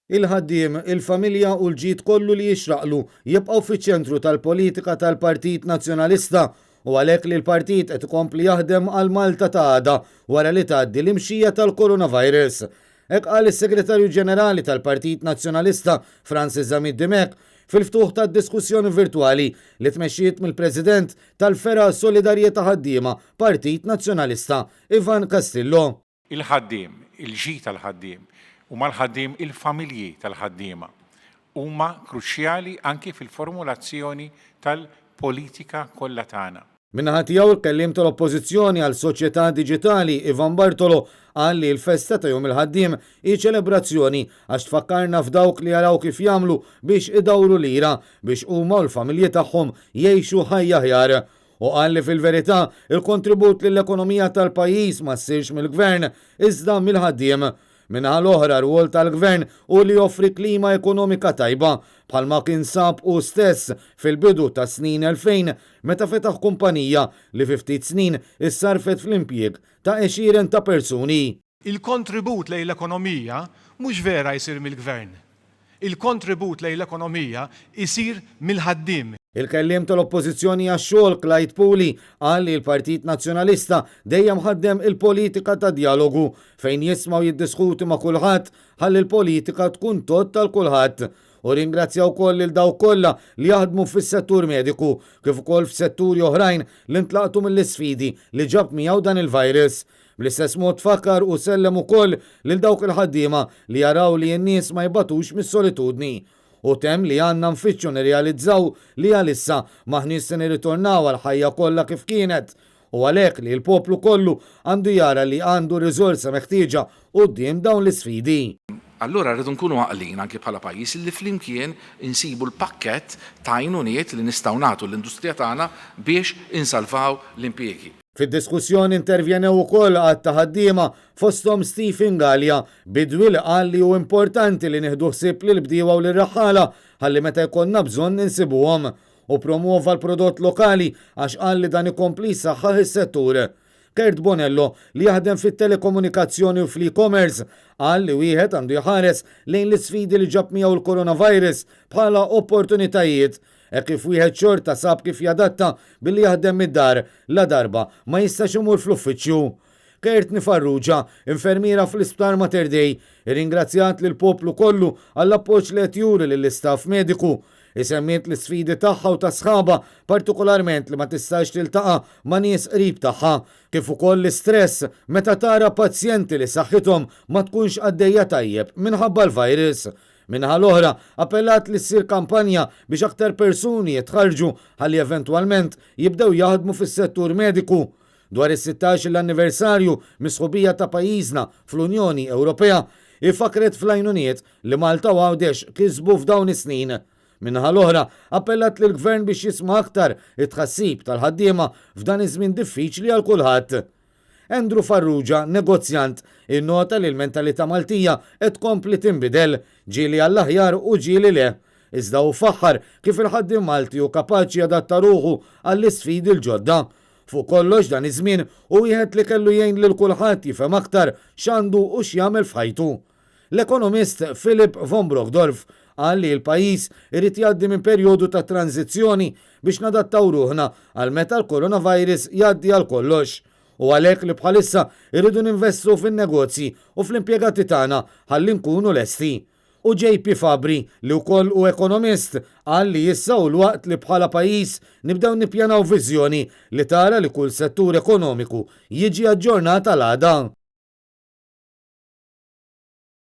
Il-ħaddiem, il-familja u l-ġid kollu li jixraqlu jibqgħu fiċ-ċentru tal-politika tal-Partit Nazzjonalista u għalhekk li l-partit qed ikompli jaħdem għal Malta ta' għada wara li tgħaddi l-imxija tal-coronavirus. Hekk qal is-Segretarju Ġenerali tal-Partit Nazzjonalista Francis Zammit Dimech fil-ftuħ tad-diskussjoni virtwali li tmexxiet mill-President tal-Fergħa Solidarjetà Ħaddiema Partit Nazzjonalista, Ivan Castillo. Il-ħaddiem, il-ġid tal-ħaddiem, u mal-ħaddiem il-familji tal-ħaddiema, huma kruċjali anki fil-formulazzjoni tal-politika kollha tagħna. Min-naħa tiegħu l-Kelliem tal-Oppożizzjoni għal Soċjetà Diġitali Ivan Bartolo qal li l-festa ta' Jum il-Ħaddiem hi ċelebrazzjoni għax tfakkarna f'dawk li jaraw kif jagħmlu biex idawru lira biex huma u l-familji tagħhom jgħixu ħajja aħjar. Hu qal li fil-verità, il-kontribut lill-ekonomija tal-pajjiż ma ssirx mill-Gvern, iżda mill-ħaddiem. Min-naħa l-oħra, r-rwol tal-Gvern hu li joffri klima ekonomika tajba, bħalma kien sab hu stess fil-bidu tas-snin 2000 meta fetaħ kumpanija li fi ftit snin issarrfet fl-impjieg ta' għexieren ta' persuni. Il-kontribut lejn l-ekonomija mhux vera jsir mill-Gvern. Il-kontribut lejn l-ekonomija jsir mill-ħaddiem. Il-Kelliem tal-Oppożizzjoni għax-Xogħol Clyde Puli qal li l-Partit Nazzjonalista dejjem ħaddem il-politika ta' djalogu fejn jisma' u jiddiskuti ma' kulħadd ħalli l-politika tkun tgħodd għal kulħadd. Hu rringrazzja wkoll lil dawk kollha li jaħdmu fis-settur mediku kif ukoll f'setturi oħrajn li ntlaqtu mill-isfidi li ġab miegħu dan il-virus. Bl-istess mod fakkar u sellem ukoll lil dawk il-ħaddiema li jaraw li n-nies ma jbatux mis-solitudni. Hu temm li għandna nfittxu nirrealizzaw li għalissa m'aħniex se nirritornaw għall-ħajja kollha kif kienet u għalhekk li l-poplu kollu għandu jara li għandu r-riżorsa meħtieġa quddiem dawn l-isfidi. Allura rridu nkunu għaqlin anki bħala pajjiż li flimkien insibu l-pakkett ta' għajnuniet li nistgħu nagħtu l-industrija tagħna biex insalvaw l-impjiegi. Fid-diskussjoni intervjenew ukoll għadd ta' ħaddiema, fosthom Stephen Galea, bidwi li qal li hu importanti li nieħdu ħsieb lill-bdiewa u lir-raħħala ħalli meta jkollna bżonn insibuhom. Hu ppromwova l-prodott lokali għax qal li dan ikompli jsaħħaħ is-settur. Kurt Bonello, li jaħdem fit-telekomunikazzjoni u fl-e-commerce, qal li wieħed għandu jħares lejn l-isfidi li ġab miegħu l-coronavirus bħala opportunitajiet Hekk kif wieħed xorta sab kif jadatta billi jaħdem mid-dar ladarba ma jistax imur fl-uffiċċju. Kertni Farrugia, infermiera fl-Isptar Mater Dei, irringrazzjat lill-poplu kollu għall-appoġġ li qed juri lill-istaff mediku. Hi semmiet l-isfidi tagħha u ta' sħabha, partikolarment li ma tistax tiltaqa' ma' nies qrib tagħha, kif ukoll l-istress meta tara pazjenti li saħħithom ma tkunx għaddejja tajjeb minħabba l-virus. Min-naħa l-oħra, appellat li ssir kampanja biex aktar persuni jitħarrġu ħalli eventwalment jibdew jaħdmu fis-settur mediku. Dwar is-sittax-il anniversarju mis-sħubija ta' pajjiżna fl-Unjoni Ewropea, hi fakkret fl-għajnuniet li Malta u Għawdex kisbu f'dawn is-snin. Min-naħa l-oħra, appellat lill-Gvern biex jisma' aktar it-tħassib tal-ħaddiema f'dan iż-żmien diffiċli għal kulħadd. Andrew Farrugia, negozjant, innota li l-mentalità Maltija qed tkompli tinbidel, ġieli għall-aħjar u ġieli le. Iżda hu faħħar kif il-ħaddiem Malti hu kapaċi jadatta ruħu għall-isfidi l-ġodda. Fuq kollox dan iż-żmien hu wieħed li kellu jgħin lil kulħadd jifhem aktar x'għandu u x'jagħmel f'ħajtu. L-ekonomist Philip von Brockdorff qal li l-pajjiż irid jgħaddi minn perjodu ta' tranżizzjoni biex nadattaw ruħna għal meta l-coronavirus jgħaddi għal kollox. Hu għalhekk li bħalissa rridu ninvestu fin-negozji u fl-impjegati tagħna ħalli nkunu lesti. U JP Fabri, li wkoll hu ekonomist, qal li issa hu l-waqt li bħala pajjiż nibdew nippjanaw viżjoni li tara li kull settur ekonomiku jiġi aġġornat għal għada.